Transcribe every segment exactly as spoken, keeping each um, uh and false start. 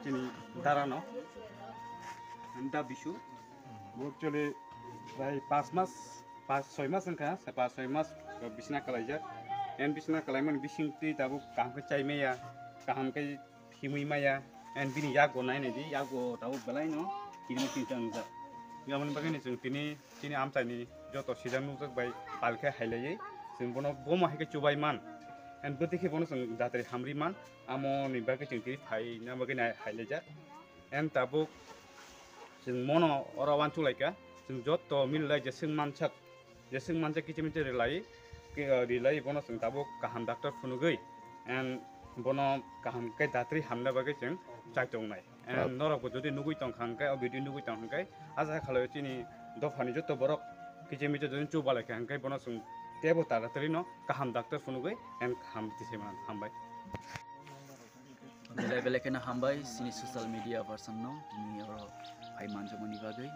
Chini dara no, da bisu. Bo actually prai pas mas, pas soi mas wngkha, sa pas soi mas bisna kalaijak. En bisna kalaimani bising twi tabuk kaham khe chai maya, kaham khe himwi maya. En bini yago nai nai di, yago tabuk belai no kirima kirta wngjak. Yamani bagwi ni chwng tini chini amchaini joto sijak nukjak bai pal khe hailaiwi chwng bono bomo hai khe chubai man. En bwtwi khe bono chwng datri hamri man. Amo ni bagwi chwng tini phaina bagwi nai hailaijak. En tabuk chwng mono oro uansuk lai kha, chwng joto mil lai jeswk mansak, jeswk mansak kichim kichim rilai, ki, ah, rilai bono chwng tabuk kaham doctor phunugwi, en bono kaham khe datri hamna bagwi chwng chai tongnai. En norok bo jodi nugwi tong kha hwnkhe, o video nugwi tong kha hwnkhe, aja khalai chini dophani joto borok kichim kichim jodi chuba lai kha hwnkhe bono chwng teibo taratari no kaham doctor phunugwi, en kaham tisai mano. Hambai. Belai belai kheno hambai chini social media person no tini oro phai manjakmani bagwi.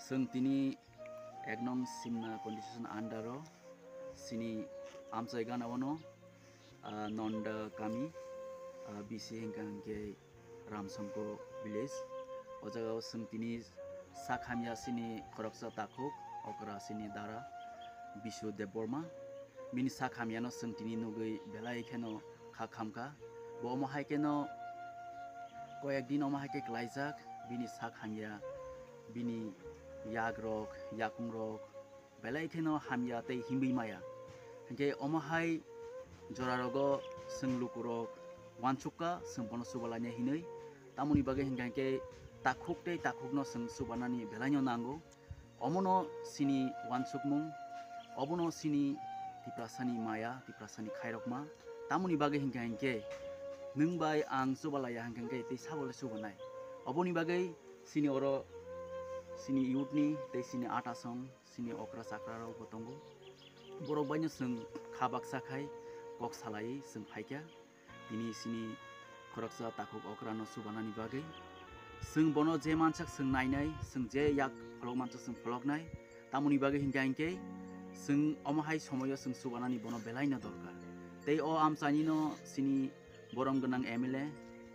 Chwng tini ek nong Simna constitution under o chini amchai gana o no, ah, Nonda kami, ah, B C hingka hingke Ramsongko village. O jaga o chwng tini sak hamya chini khoroksa takhuk, okra chini dara Bisu Debbarma. Bini sak hamya no chwng tini nugwi belai kheno kha khamkha. Bo omo hai kheno koyek din omo hai khe klaijak, bini sak hamya, bini yak rok, yakung rok belai kheno hamya tei himwi maya. Hinkhe omo hai jora rogo chwng lukurok uansukha, chwng bono chubalaina hinwi. Tamoni bagwi hinkha hinkhe takhuk tei takhukno chwng chubanani belaino nango. Omono chini uansukmung, obono chini Tiprasani maya, Tiprasani khairokma. Tamoni bagwi hinkha hinkhe nwng bai ang chubalaiya hinkha hinkhe tei sabole chubanai. Oboni bagwi chini oro chini youth ni tei chini atasong, chini okra chakra rok bo tongo. Borok baino chwng kha baksa khai kok salaiwi chwng phaikha. Tini chini khoroksa takhuk okrano chubanani bagwi. Chwng bono je mansak chwng nainai, chwng je yak pholok mansak chwng pholoknai. Tamoni bagwi hinkha hinkhe chwng omo hai somoyo chwng chubanani bono belaino dorkar. Tei o amchainino chini borom gwnang M L A,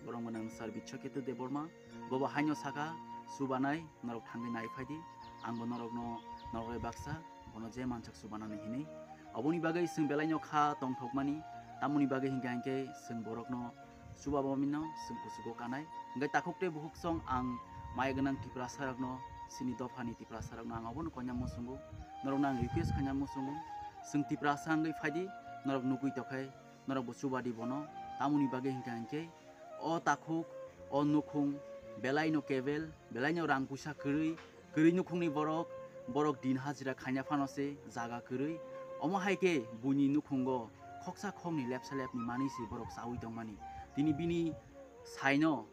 borom gwnang Sir Bichokhetu Debbarma, bobo haino saka, chubanai, norok thangwi nai phaidi, angbo norokno, norok bai baksa, bono je mansak chubanani hinwi. Oboni bagwi chwng belaino kha tongthokmani, tamoni bagwi hinkha hinkhe chwng borokno chubabamino chwng kuchugo kanai. Hinkhe takhuk tei bukhuk song ang maya gwnang Tiprasarokno, chini dophani Tiprasarokno ang obono koina muchungo, norokno ang request khaina muchungo, chwng Tiprasa wngwi phaidi, norok nugwi tongkhai, norok bo chubadi bono, tamoni bagwi hinkha hinkhe o takhuk, o nukhung belaino kebel, belaino rang puisa kwrwi, kwrwi nukhungni borok, borok din hajira khaina phano se jaga kwrwi. Omo hai khe buini nukhungo khoksa khokni lepsa lepni manwi se borok chaui tongmani. Tini bini saino,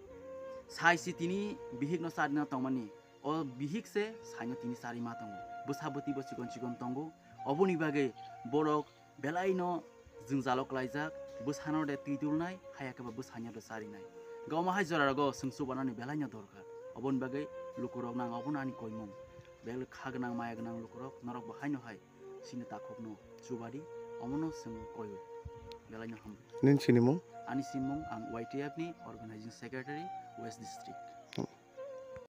sai se tini bihikno charina tongmani. O bihik se saino tini charima tongo. Bwsa bwtwi bo chikon chikon tongo. Oboni bagwi borok belaino jwngjalo klaijak, bwsano de twidulnai, haya khe bo bwsano de charinai. Hinkhe omo hai jora rogo chwng chubanani belaino dorkar. Oboni bagwi lukurokno ang obono ani koimung. Belai kha gwnang, maya gwnang lukurok, norok bo haino hai chini takhukno chubadi, omono chwng koio. Belaino hambai. Nini sinimung? Ani sinimung ang Y T F ni organizing secretary, West District.